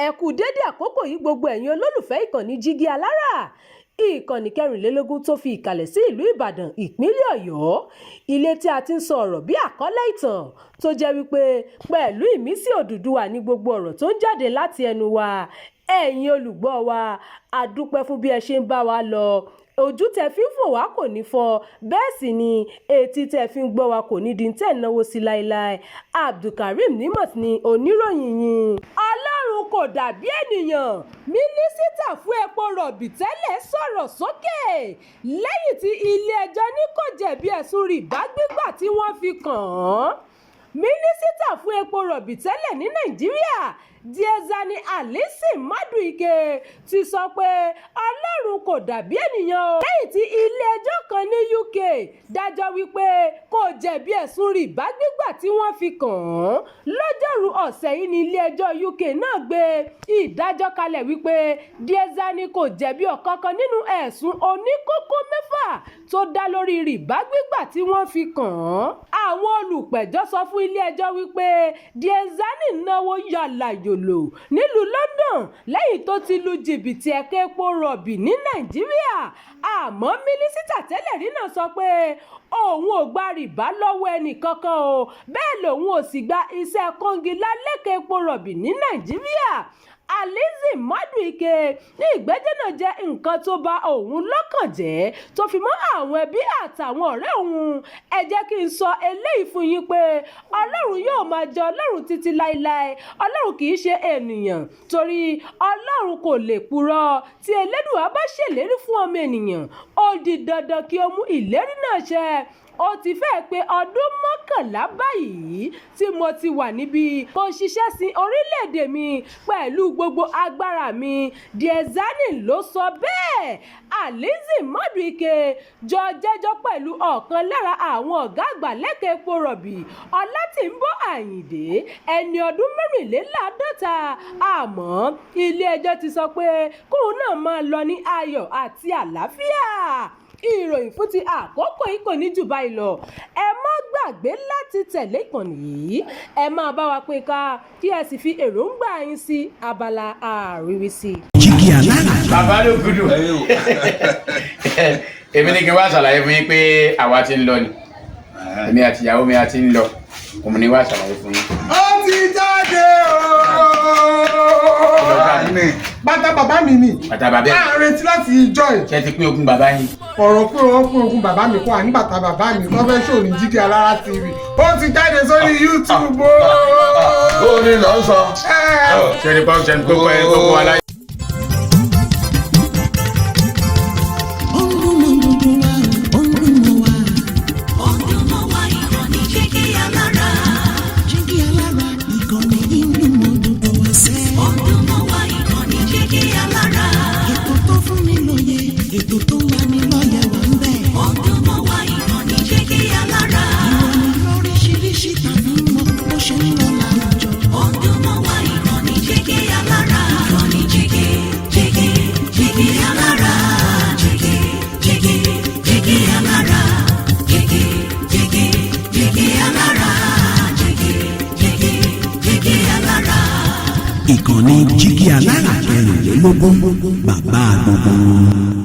Ẹ kú dédé àkókò yìí, gbogbo ẹ̀yin olólùfẹ́ ìkànnì Jígí Alára, ìkànnì 24 tó fi ìkàlẹ̀ sí ìlú Ìbàdàn, ìpínlẹ̀ Ọ̀yọ́, ilé tí a ti ń sọ ọ̀rọ̀ bí àkọlé ìtàn, tó jẹ́ wípé pẹ̀lú ìmísí Odùduwà ní gbogbo ọ̀rọ̀ tó ń jáde láti ẹnu wa. Ẹ̀yin olùgbọ́ wa, a dúpẹ́ fún bí ẹ ṣe ń bá wa lọ. Ojú tẹ fi ń fò wá kò ní fọ́, bẹ́ẹ̀ sì ni etí tẹ fi ń gbọ́ wa kò ní di tẹ̀ náwó sí láéláé. Abdulkareem Nimot ni oníròyìn yín. Ọlọ́run kò dàbí ènìyàn. Mínísítà fún epo rọ̀bì tẹ́lẹ̀ sọ̀rọ̀ sókè lẹ́yìn tí ilé-ẹjọ́ ní kò jẹ̀bi ẹ̀sùn rìbá gbígbà tí wọ́n fi kàn án. Mínísítà fún epo rọ̀bì tẹ́lẹ̀ ní Nàìjíríà, Diezani Alison Madueke, ti sọ pé Ọlọ́run kò dàbí ènìyàn o, lẹ́yìn tí ilé-ẹjọ́ kan ní UK dájọ́ wípé kò jẹ̀bi ẹ̀sùn rìbá gbígbà tí wọ́n fi kàn án. Lọ́jọ́rùú ọ̀sẹ̀ yìí ní ilé-ẹjọ́ UK náà gbé ìdájọ́ kalẹ̀ wípé Diezani kò jẹ̀bi ọ̀kánkán nínú ẹ̀sùn oníkókó 6 tó dá lórí rìbá gbígbà tí wọ́n fi kàn án. Àwọn olùpẹ̀jọ́ sọ fún ilé-ẹjọ́ wípé Diezani náwó yàlàyòlò nílùú London lẹ́yìn tó ti lu jìbìtì ẹ̀ka epo rọ̀bì ní Nàìjíríà. Àmọ́ mínísítà tẹ́lẹ̀ rí náà sọ pé òun ò gba rìbá lọ́wọ́ ẹnì kankan o, bẹ́ẹ̀ lòun ò sì gba iṣẹ́ kọ́ngilá lẹ́ka epo rọ̀bì ní Nàìjíríà. Alison Madueke ní ìgbẹ́jọ́ náà jẹ́ nǹkan tó ba òun lọ́kàn jẹ́, tó fi mọ́ àwọn ẹbí àtàwọn ọ̀rẹ́ òun. Ẹ jẹ́ kí n sọ eléyìí fún yín pé Ọlọ́run yóò máa jẹ́ Ọlọ́run títí láéláé. Ọlọ́run kì í ṣe ènìyàn, torí Ọlọ́run kò lè purọ́. Tí Elédùà bá ṣèlérí fún ọmọ ènìyàn, ó di dandan kí ó mú ìlérí náà ṣẹ. Ó ti fẹ́ẹ̀ pé ọdún 11 báyìí tí mo ti wà níbí. Mo ṣiṣẹ́ sin orílẹ̀-èdè mi pẹ̀lú gbogbo agbára mi, Diezani ló sọ bẹ́ẹ̀. Alison Madueke jọ jẹ́jọ́ pẹ̀lú ọ̀kan lára àwọn ọ̀gá àgbà lẹ́ka epo rọ̀bì, Ọlátìnbó Àyìndé, ẹni ọdún 54. Àmọ́ ilé-ẹjọ́ ti sọ pé kóun náà máa lọ ní ayọ̀ àti àlàáfíà. Ìròyìn fún ti àkókò yìí kò ní jù báyìí lọ. Ẹ má gbàgbé láti tẹ̀lé ìkànnì yìí, ẹ máa bá wa pín ká, kí ẹ sì fi èròǹgbà yín sí abala àríwísí. Jígí Alára. Bàbá ló gudu. Èmi ní kí n wá ṣàlàyé fún yín pé àwa ti ń lọ ni, èmi àti ìyàwó mi a ti ń lọ. Òun ni wá ṣàlàyé fún yín. Ó ti jáde ooo. Bàtà bàbá mi ni. Bàtà bàbá ẹ̀. À ń retí láti ìjọ ẹ̀. Ṣé ti pín ogún bàbá yín? Ọ̀rọ̀ pé wọ́n pín ogún bàbá mi kọ́ à ní bàtà bàbá mi tó fẹ́ ṣòro ní Jígí Alára TV, ó ti jáde sórí YouTube ooo. Ó ní lọ sọ. Ṣé ní pọ́n ṣe ní kókó ẹ kókó aláyé. Ó ń dún mọ́ gbogbo wa, ó ń dún mọ́ wa. Ó ń dún mọ́ wa, ìkànnì Jígí Alára. Jígí Alára, ìkànnì yìí ń dún mọ́ gbogbo wa sẹ́. Ó ń dún mọ́ wa, ìkànnì Jígí Alára. Ètò tó fún ni lóye, ètò tó ń lani lọ́yẹ̀ wà ń bẹ̀. Ó ń dún mọ́ wa, ìkànnì Jígí Alára. Ìròyìn lóríṣiríṣi tàbí mọ́ bó ṣe ń lọ láwùjọ. Ó ń dún mọ́ wa, ìkànnì Jígí Alára. Ìkànnì Jígí Jígí Jígí Alára. Jígí Jígí Jígí Alára. Jígí Jígí Jígí Alára. Jígí Jígí Jígí Alára. Ìkànnì Jígí Alára 24, bàbá gbogbo wọn.